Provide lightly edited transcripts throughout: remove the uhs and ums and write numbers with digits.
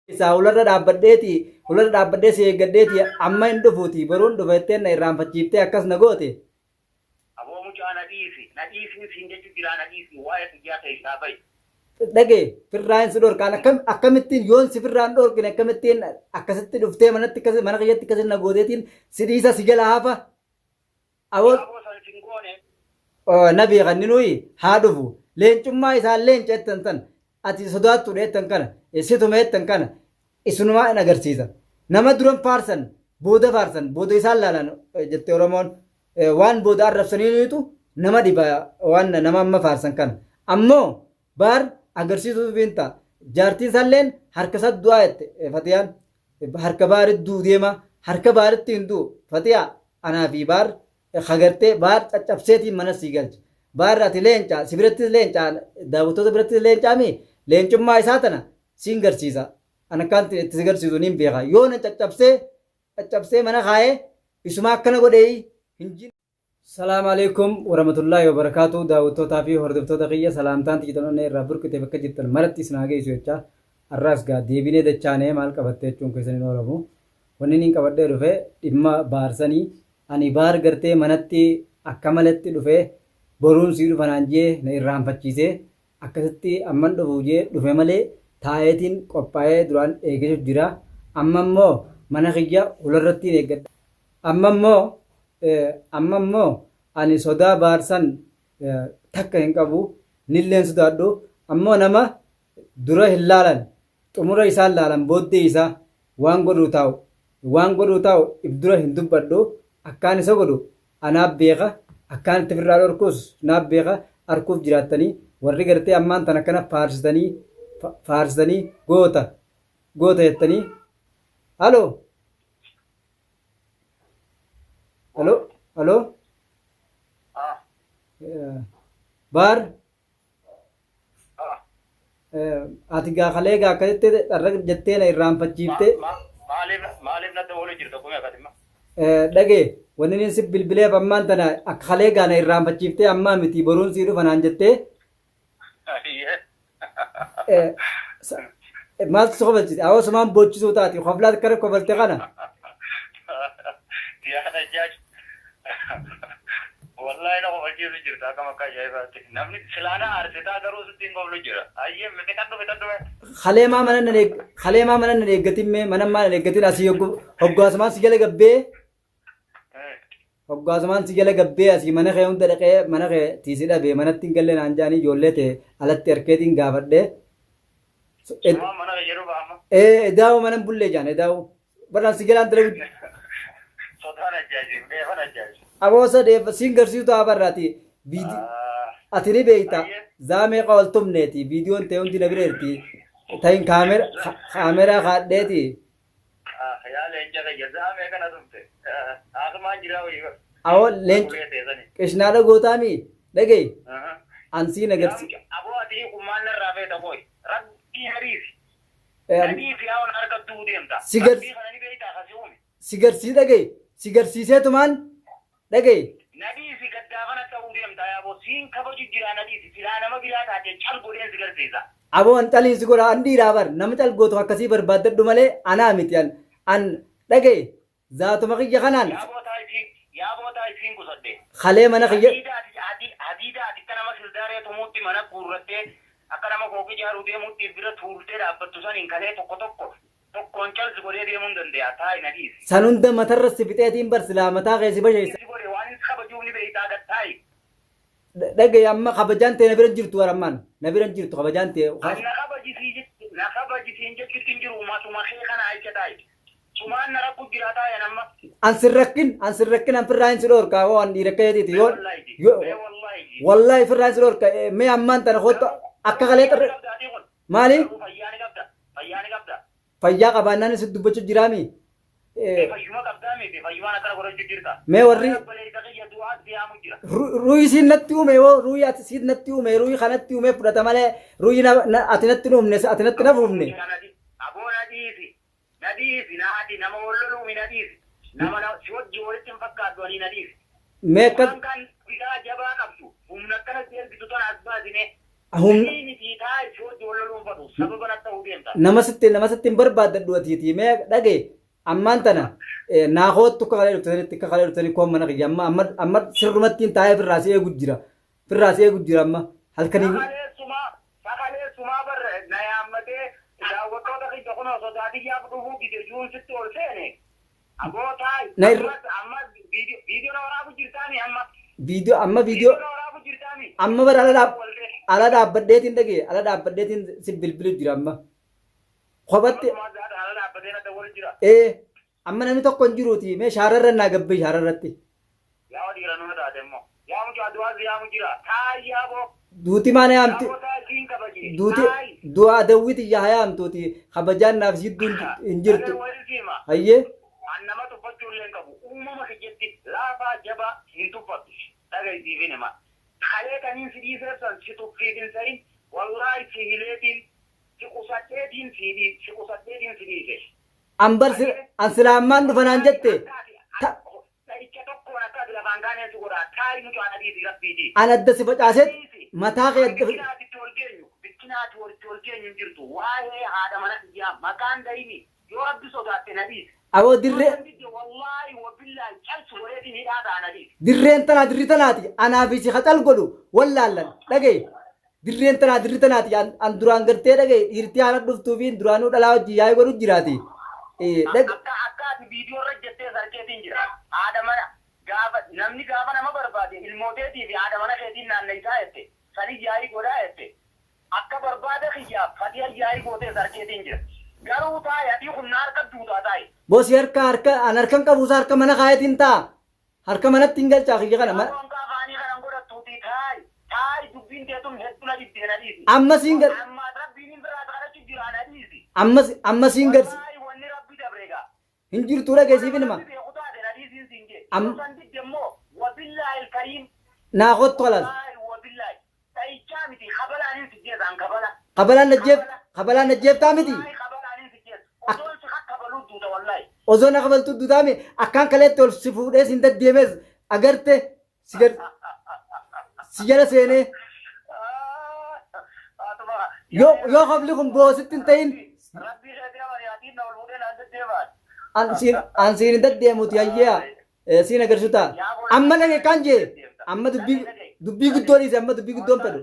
Isaa ularra dhaabbadheeti ularra dhaabbadhee si eeggadheeti amma hin dhufuuti boruun dhufa jetteen na irraanfachiiftee akkas na goote. Aboo mucaa na dhiisi na dhiisiin siin jechu jiraa na dhiisi waa'ee kiyyaa keessaa bahi. Dhagee firraan si dhorkaan akkam akkamittiin yoon si firraan dhorkine akkamittiin akkasitti dhuftee manatti akkas mana kiyyatti akkasitti na gooteetiin si dhiisa si jala hafa. Aboo Aboo san sin goone. Na beekan ni nuyi haa dhufu. Leencummaa isaan leenca jettan san ati sodaattuudha jettan kana situma jettan kana isunumaa in agarsiisa. Nama duran faarsan booda faarsan booda isaan laalan jette Oromoon waan booda arrabsaniitu nama dhiba waan nama amma faarsan kana. Ammoo baar agarsiisuuf hin ta'a. Jaartiin isaalleen harka isaa du'aa jette Fatiyaan. Harka baaritti du'u deema harka baaritti hin du'u Fatiyaa anaa fi baar Ka gartee baar caccabseetiin mana sii galcha. Baar ati leenca, si birattis leenca, daawwattoota birattis leencaami, leencummaa isaa tana siin garsiisa. An akkaan itti si garsiisu niin beeka. Yoo na caccabsee caccabsee mana kaayee isumaa akkana godhee hin jin. Salaam Aleykum Warahmatullahi Wabarakaatuh Daawwattootaa fi hordoftoota kiyya salaamtaan tiyya tan onnee irraa burqite bakka jirtan maratti isin haa geessu jechaa har'aas gaa deebinee dachaanee maal qabatte jechuun keessan hin oolamu. Wanni niin qabadhee dhufe dhimma baarsanii Ani baar gartee manatti akka maletti dhufee boruun sii dhufa naan jee na irraanfachiisee akkasitti amman dhufu jee dhufe malee taa'eetiin qophaa'ee duraan eegachu jira. Amma immoo mana kiyya hularrattiin eeggadha. Amma immoo amma immoo ani sodaa baar san takka hin qabu nilleen sodaadhu ammoo nama dura hin laalan xumura isaan laalan booddee isaa waan godhuu taa'u waan godhuu taa'u if dura hin dubbadhu akkaan isa godhu anaaf beeka akkaan itti firraa dhorkuus naaf beeka arkuuf jiraattanii warri gartee ammaan tan akkana faarsitanii faarsitanii goota goota jettanii halo halo halo baar Ati gaa kalee gaa akkasitti dharra jettee na irraanfachiiftee. Maaliif maaliif natti oolu jirta kumee akkasuma? Dhagee wanni inni si bilbileef ammaan tana akka kalee gaa na irraanfachiiftee ammaa miti boruun sii dhufa naan jettee. Maaltu si kofalchise? Awoo sumaan boochisuu taati. Koflaa akkana kofalte kana. Yaa Najjaash. Wallaahi na kofalchiisu jirta akkam akka ajaa'ibaatti. Namni silaa na aarsitaa garuu sitti hin koflu jira. Ayyee fixadhu fixadhu mee. Kalee maa mana nan eeg kalee maa mana nan eeggatin mee mana maa nan eeggatin asii hoggaasumaan si jala gabbee hoggaasumaan si jala gabbee asii mana kee hunda dhaqee mana kee tiisi dhabe manatti hin galle naan jedhanii ijoollee tee alatti harkeetiin gaafadhee. Sumaan mana kee jedhu baama. Ee edaa'u mana hin bullee jaan edaa'u. Barnaan si jalaan dalagu. Sodaan ajjaajib, dheefan ajjaajib. Aboosa dheefa siin garsiisu ta'a barraati. Ati ni beekta. Zaa meeqa wal tumneeti. Viidiyoon ta'e hundi na bira jirti. Ta'in kaameraa kaadheeti. Yaa leenca kiyya zaa meeqa na tumte. Haasumaan jiraa wayii bar. Awoo leenca qishnaadha gootaami dhaga'i. An siin agarsi. Aboo ati kun maal narraa feeta qoy. Rabbii hariisi. Nadhii fi hawan harka du'uu deemta. Si gar- Rabbii kana ni beektaa ka si uume. Si garsii dhaga'i. Si garsiiseetumaan dhaga'i. Nadhii si gaddaafana ta'uu deemta yaaboo siin kabaju jiraa nadhii si silaa nama biraa taatee cal godheen si garsiisa. Aboo an caliin si godha an dhiiraa bar nama cal gootu akkasii barbaaddadhu malee anaa miti an an dhaga'i Zaatuma kiyya kanaan. Yaa bootaa isiin yaa bootaa isiin qusadhe. Kalee mana kiyya. Hadiida ati hadi hadiida ati akka nama sildaaree tumuutti mana guurrattee akka nama fooqii ijaaruu deemuutti if bira tuultee dhaabbattu saniin kalee tokko tokko tokkoon cal si godhee deemuun dande'a taa'i na dhiisi. San hunda matarra si fixeetiin bar silaa mataa kee si basheessa. Si godhe waanin si kabajuuf ni beeytaa gad taa'i. Dhaga'i amma kabajaan tee na bira hin jirtu war ammaan na bira hin jirtu kabajaan tee. An na kabaji sii jech na kabaji siin jechutti hin jiru matuma kee kana acha taa'i. Sumaan na rakku jira taa'i an amma. An sin rakkin an sin rakkin an firraa hin si dhoorka hoo an dhiira akka keetiiti Mee yoo wallahi ji. yoo Mee wallahi ji. wallahi firraa hin si dhoorka mee ammaan tana kootta Garuu akka garuu kalee fayyaa ni xirre qabda atii kun. maali Garuu fayyaa ni qabda. Fayyaa ni qabda. Fayyaa qabaannaan si dubbachuu jiraami. Mee fayyuma qabdaa miti fayyumaan akkana godhachuu jirta. Mee warri Waa'ee obboleessa kiyya du'aa si yaamu jira. Ruuyi siin natti uume yoo ruuyi ati siin natti uume ruuyi kanatti uume fudhata malee ruuyi ati natti hin uumne ati natti na fuufne. Aboo na dhiisi na dhiisi na ati nama wal loluumi na dhiisi nama na si wajjin walitti hin fakkaadhu ani na dhiisi. Mee akkas Waan kan bitaa jabaa qabdu humna akkana si ergitu tana as baasi mee. Humna Sii miti taa'i si wajji wal loluun fadhu. Sababa natti ta'uu deemta. Nama sitti hin barbaaddadhu atiiti mee dhagaye ammaan tana naa koottu akka kalee dhuftanitti akka kalee dhuftanii koon mana kiyya amma amma amma sirrumattiin taa'ee firraa si eegu jira firraa si eegu jira amma halkanii Sakaleessumaa sakaleessumaa bar na yaammatee daawwattoota kiyya kunoo sodaa kiyyaaf dhufuu dide juun sitti ol seene. Aboo taa'i. Na irra Ammas amma viidiyoo na waraabu jirtaami amma. Viidiyoo amma viidiyoo Viidiyoo na waraabu jirtaami. Amma bara ala dhaab Wal ga'e. Ala dhaabbadheetiin dhagee ala dhaabbadheetiin si bilbilu jira amma. Kophatti Ammas ala dhaabbatee na dawwalu jira. Ee amma namni tokko hin jiruuti mee shaararra naa gabbii shaararratti. Yaa dhiira nuna taate immoo. Yaa mucaa du'aa si yaamu jira. Taa'i yaa boo. Duuti maana yaamti Yaa boo taa'i siin kabaje. duuti Taa'i. du'a adawwiti yaa yaamtuuti kabajaan naaf sidduu hin jirtu. Dhagaa wayii siima. Hayyee. An nama tuffachuu illee hin qabu. Uumama kiyyatti laafaa jabaa hin tuffadhu. Dhaga'i siifin hima. Kalee kaniin si dhiiseef san si tuffiif hin ta'in wallaahi si hileetiin si qusadheetiin si dhiise si qusadheetiin si dhiise. An bar an silaa ammaan dhufa naan jette. Ta Dha'icha tokkoon akka ati lafaan kaaneen si godha. Taa'i mucaa na dhiisi rabbiitii. An adda si facaaseet Dhiisi. mataa kee An adda bikkina ati itti wal geenyu bikkina ati walitti wal geenyu hin jirtu. Waa'ee haadha mana kiyyaa maqaan dhayini yoo rabbi sodaatte na dhiisi. Aboo Yoo dirree san didde wallaahi wabillaahi calsi godheetiin hidhaa ta'a na dhiisi. Dirreen tanaa dirri tanaati anaa fi si hacal godhu wallaallan dhagaye dirreen tanaa dirri tanaati an an duraan gartee dhagaye dhiirtii haala dhuftuu fi duraanuu dhalaa wajjin yaa'ii godhu jiraati. Akka akka ati viidiyoo irra jettees arkeetiin jira. Haadha mana gaafa namni gaafa nama barbaade ilmooteetii fi haadha mana keetiin naannaysaa jette. Sanis yaa'ii godhaa jette. Akka barbaada kiyyaaf fatiyan yaa'ii gootees arkeetiin jira. Garuu taa'i atii kun na harka duutaa taa'i. Bosi harka harka an harkan qabu isa harka mana kaayatiin ta'a. Harka manatti hin galchaa kiyya kana. Yaa konkaa afaanii kana hin godhattuutii taa'i taa'i dubbiin tee tun heddu na dhibdee na dhiisi. Amma siin gar Ammaas rabbiinin biraa si kadhachu jiraa na dhiisi. Ammas amma siin gar Wallaahi wanni rabbi dabre egaa. Hin jirtuu dhaga'i siif Yoo hima. rabbi beeku taate na dhiisiin siin jee. Am Yoo san didde immoo wabillaahil kariim. Naa kottu kalaas. Wallaahi wabillaahi. Dhayichaa miti kabalaanin si jeesa an kabala. Kabalaan najjeef Kabala. Kabalaan najjeeftaa miti. Wallaahi kabalaanin si jeesa. Ak Osoon si kakkabaluu duuta wallaahi. Osoo na kabaltuu duutaame akkaan kaleetti ol si fuudhee sin deddeemees agarte si gad si jala seenee Faatuma yoo yoo kofli kun boositti hin ta'in Rabbii keetii amani atiin na ol fuudhee naan deddeemaan. An siin an siin hin deddeemuti hayyeeya siin agarsiisu ta'a. Amma dhage kan jee amma dubbii dubbii guddoo dhiise amma dubbii guddoon fedhu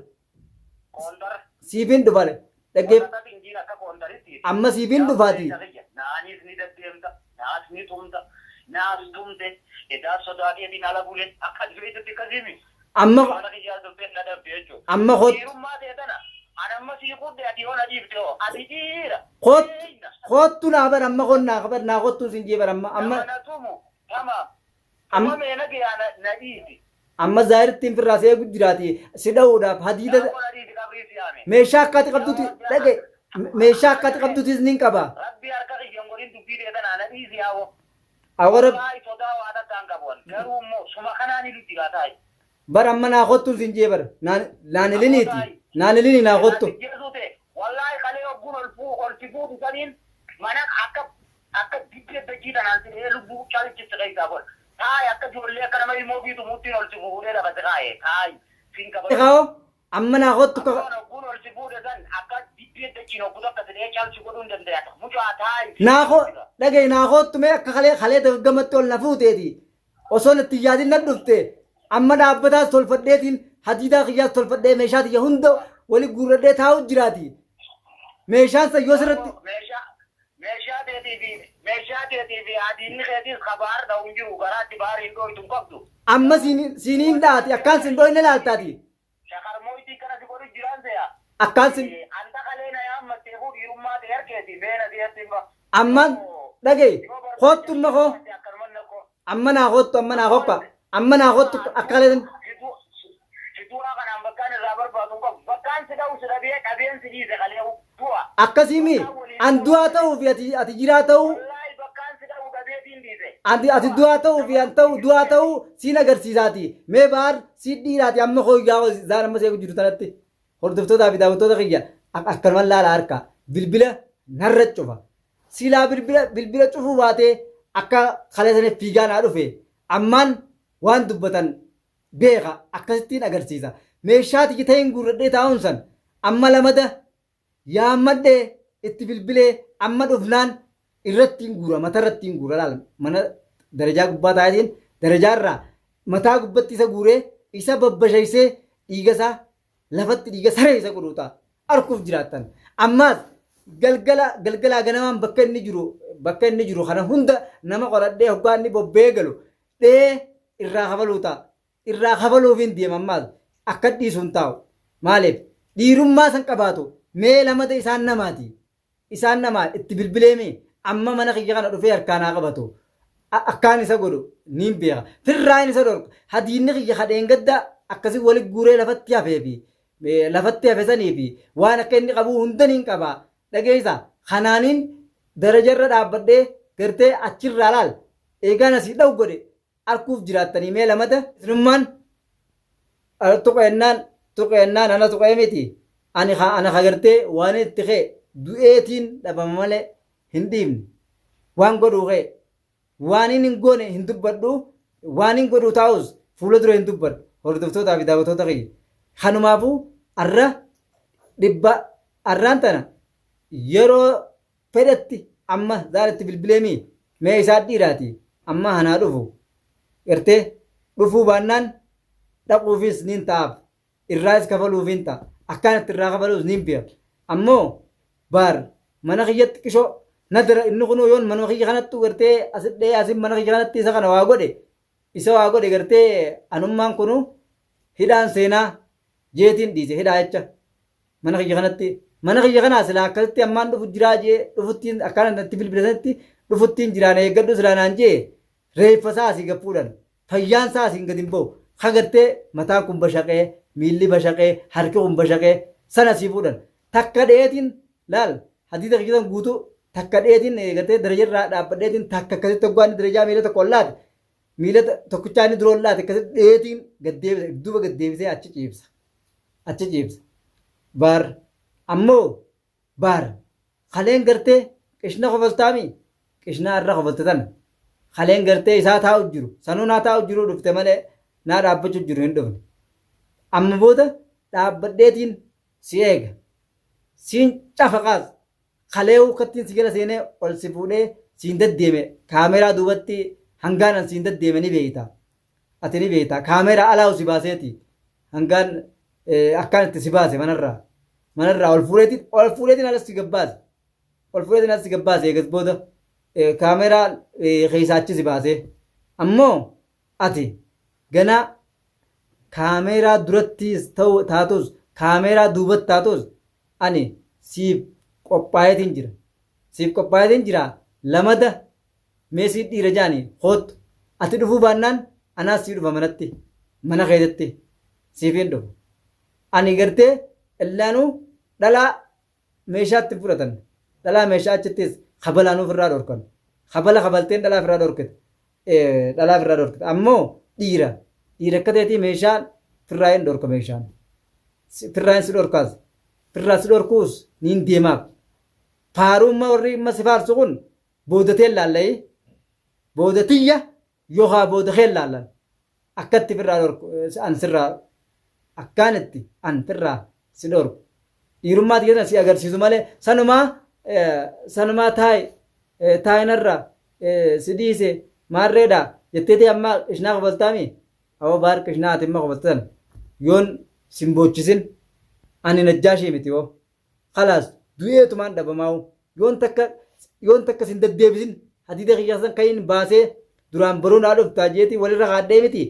siifin dhufale dhaggeef amma siifin dhufaati. Naanis ni deddeemta, naas ni tumta, naas tumte, edaa sodaateetiin ala bule, akka ati feetutti akkasiimi. Amma Mana kiyyaa turte na dhabde jechuudha. Amma kot Dhiirummaa ta'e tana an amma sii qudhe ati yoo na dhiifte hoo ati dhiira. Kot Beeyna. Kottu naa bar amma kon naa bar naa kottu sin jee bar amma amma Nama na tumu tamaam. Am Tumamee na gayaa na na dhiisi. Amma zaahirittiin firraa si eegu jiraati si dha'uudhaaf hadiida Yaa na dhiisi qabrii si yaame. Meeshaa akka ati qabduti dhage meeshaa akka ati qabdutis nin qaba. Rabbii harka kiyya hin godhin dubbii tee tanaa na dhiisi yaa woo. Awara Wallaahi sodaa waa takka hin qabu an. Garuu immoo suma kanaan ilu jira taa'i. Bar amma naa kottuun sin jee bar naan naan Ammoo iliniiti taa'i. Naan ilinii naa kottu. Irraa sijjeesuu ta'e wallaahi kalee hogguun ol fuu ol si fuudhu saniin mana akka akka dibbee dachii tanaan si dhahee lubbuu chalchiste keessaa godha. Taa'i akka ijoollee akka nama ilmoo fiitu muttiin ol si fuudhee lafa si kaaye taa'i sin kabaju. Kaa'oo amma naa kottu ka. Ammoo hogguun ol si fuudhe san akka dibbee dachiin hoggu takka si dhahee calsi godhuu hin danda'a. Mucaa taa'i sin Naa kabaju ko jira. dhaga'i naa kottu mee akka kalee kalee dargamatti ol na fuuteeti. Osoo natti hin yaadin na dhufte amma dhaabbataas tolfadheetiin hadiidaa kiyyaas tolfadhee meeshaa tiyya hunda wali guurradhee taa'u jiraati. Meeshaan san yoo sirratti Meeshaa meeshaa teetii fi meeshaa teetii fi hadiinni keetiis ka bahar dha'u hin jiru garaatti bahar hin dhooytu hin qabdu. Amma siin siiniin dhaati akkaan sin dhooyne laaltaati. Shakarmooytii kana si godhu jiraan se'a. Akkaan sin Anta kalee na yaammatteefuu dhiirummaa ta'e harkeeti mee na si'atti hima. Ammaan dhaga'i kottu amma koo amma naa kottu amma naa kokka amma naa kottu akka kalee Si du'aa kanaan bakkaan irraa barbaadu hin qabu. Bakkaan si dha'u si dhabee dhabeen si dhiise kalee du'a. Akkasii mi an du'aa ta'uu fi ati ati jiraa ta'uu Wallaahi bakkaan si dha'u dhabeetiin dhiise. Ati ati du'aa ta'uu fi an ta'u du'aa ta'uu siin agarsiisaati. Mee baar si dhiiraati amma hooyyaa zaan amma seeku jiru tanatti. Hordoftootaa fi daawwattoota kiyya akkanumaan laala harka bilbila narra cufa. Silaa bilbila bilbila cufuu baatee akka kalee saniif fiigaa naa dhufe ammaan waan dubbatan beeka akkasittiin agarsiisa. Meeshaa tiyya ta'een guurradhee taa'uun san Amma lamada yaammadhee itti bilbilee amma dhufnaan irratti hin guura, mataa irratti hin guura. Laal, mana darajaa gubbaa taa'eetiin darajaarraa mataa gubbatti isa guuree isa babbashaysee dhiiga isaa lafatti dhiiga saree isa godhuu ta'a. Arkuuf jiraattan. Ammaas galgala galgalaa ganamaan bakka inni jiru kana hunda nama qoradhee hoggaa inni bobbee galu dhee irraa kafaluu ta'a. Irraa kafaluuf hin deema ammaas akka dhiisu hin taa'u. Maaliif? Dhiirummaa san qabaatu mee lamata isaan namaati. Isaan namaa itti bilbileemi amma mana kiyya kana dhufee harkaan haa qabatu. Akkaan isa godhu niin beeka. Firraan isa dhorka. Hadiinni kiyya kadheen gadda akkasii wali guuree lafatti hafee fi lafatti hafe sanii fi waan akka inni qabu hunda niin qaba. Dhageessa, kanaaniin darajarra dhaabbadhee gartee achirraa laal eegaan asii dha'u godhe arkuuf jiraattanii. Mee lamata isinummaan tuqeennaan tuqeennaan ana tuqee miti. Ani ana kagartee waan itti kee du'eetiin dhabama malee hin dhiifne. Waan godhuu kee waan inni hin goone hin dubbadhu, waan hin godhuu taa'us fuula dura hin dubbadhu. Hordoftootaa fi daawwattoota kiyya, kanumaafuu arra dhibba arraan tana yeroo fedhetti amma zaalitti bilbileemi mee isaa dhiiraati amma hanaa dhufu. Gartee dhufuu baannaan dhaquufis niin ta'aaf, irraas kafaluufiin ta'a. Akkaan itti irraa kafaluus niin beeka. Ammoo baar mana kiyyatti qishoo nadara inni kunuu yoon mana kiyya kanattu gartee asit dhee asin mana kiyya kanatti isa kana waa godhe, isa waa godhe, gartee anummaan kunuu hidhaan seenaa jeetiin dhiise. Hidhaa jecha mana kiyya kanatti, mana kiyya kanaa silaa akkasitti ammaan dhufu jiraa jee dhufuttiin akkaan itti bilbilasanitti dhufuttiin jiraan eeggadhu silaa naan jee reeffa isaa asii gad fuudhan, fayyaan isaa asiin gad hin ba'u. Ka gartee mataan kun bashaqee, miilli bashaqee, harki kun bashaqee sana asii fuudhan. Takka dheetiin laal hadiida kiyya san guutuu takka dheetiin gartee daraja irraa dhaabbadheetiin takka akkasitti hoggaa inni darajaa miila tokko ol laate, miila tokkichaa inni dura ol laate, akkasitti dheetiin gad deebise, duuba gad deebisee achi ciibsa, achi ciibsa. Baar ammoo baar kaleen gartee qishna kofaltaami qishna irra kofalte tana kaleen gartee isaa taa'u jiru sanuu naa taa'u jiru dhufte malee naa dhaabbachuu jiru hin dhufne. Amma booda dhaabbadheetiin si eega, siin cafaqaas kalee kattiin si jala seenee ol si fuudhee siin deddeeme. Kaameraa duubatti hangaanan siin deddeeme ni beeyta, ati ni beeyta. Kaameraa alaa si baaseeti hangaan akkaan itti si baase manarraa ol fuudheetiin alas si gabbaase, ol fuudheetiin alas si gabbaase. Eegas booda kaameraa keessaa achi si baase. Ammoo ati ganaa kaameraa durattis ta'u taatus, kaameraa duubatti taatus, ani siif qophaa'eetiin jira, siif qophaa'eetiin jira. Lamada mee sii dhiira jaani koottu. Ati dhufuu baannaan anaas sii dhufa manatti, mana keetitti siif hin dhufu. Ani gartee illaanuu dhalaa meeshaatti fudhatan, dhalaa meeshaa achittis kabalaan ofirraa dhorkan, kabala kabalteen dhalaa ofirraa dhorkite, dhalaa ofirraa dhorkite. Ammoo dhiira dhiira akka ta'etii meeshaan firraa hin dhorka, meeshaan firraa hin si dhorkaas, firraa si dhorkuus niin deemaaf. Faarummaa warri imma si faarsu kun boodateen laallayii boodatiyya yookaan booda kee laallan akkatti firraa dhorku an sirraa akkaan itti an firraa si dhorku dhiirummaa tiyya si agarsiisu malee sanumaa sanumaa taa'i taa'inarra si dhiise maarreedha jetteetii amma qishnaa kofaltaami. Awwa baar qishnaa ati imma kofaltan yoon sin boochisin ani najjaashii miti. Hoo khalaas du'eetumaan dhabamaa'u yoon takka sin deddeebisin hadiida kiyya san kayin baasee duraan baruu naa dhuftaa jeetii walirra kaadhee miti.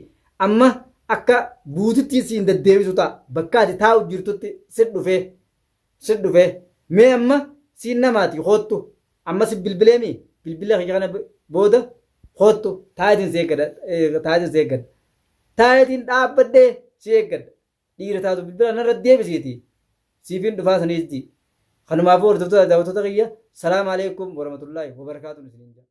Amma akka buutitti siin deddeebisu ta'a. Bakka ati taa'u jirtutti sit dhufee mee amma siin namaati koottu. Amma si bilbileemi bilbila kiyya kana booda koottu. Taayitiin si eeggadha, taayitiin si eeggadha, taayitiin dhaabbadhee si eeggadha. Dhiira taatu bilbila narra deebisiiti siifin dhufaa saniis ji. Kanumaafuu hordoftoota daawwattoota kiyya, salaamu alaikum warahmatullaahi wabarakaatuun isiniin jedha.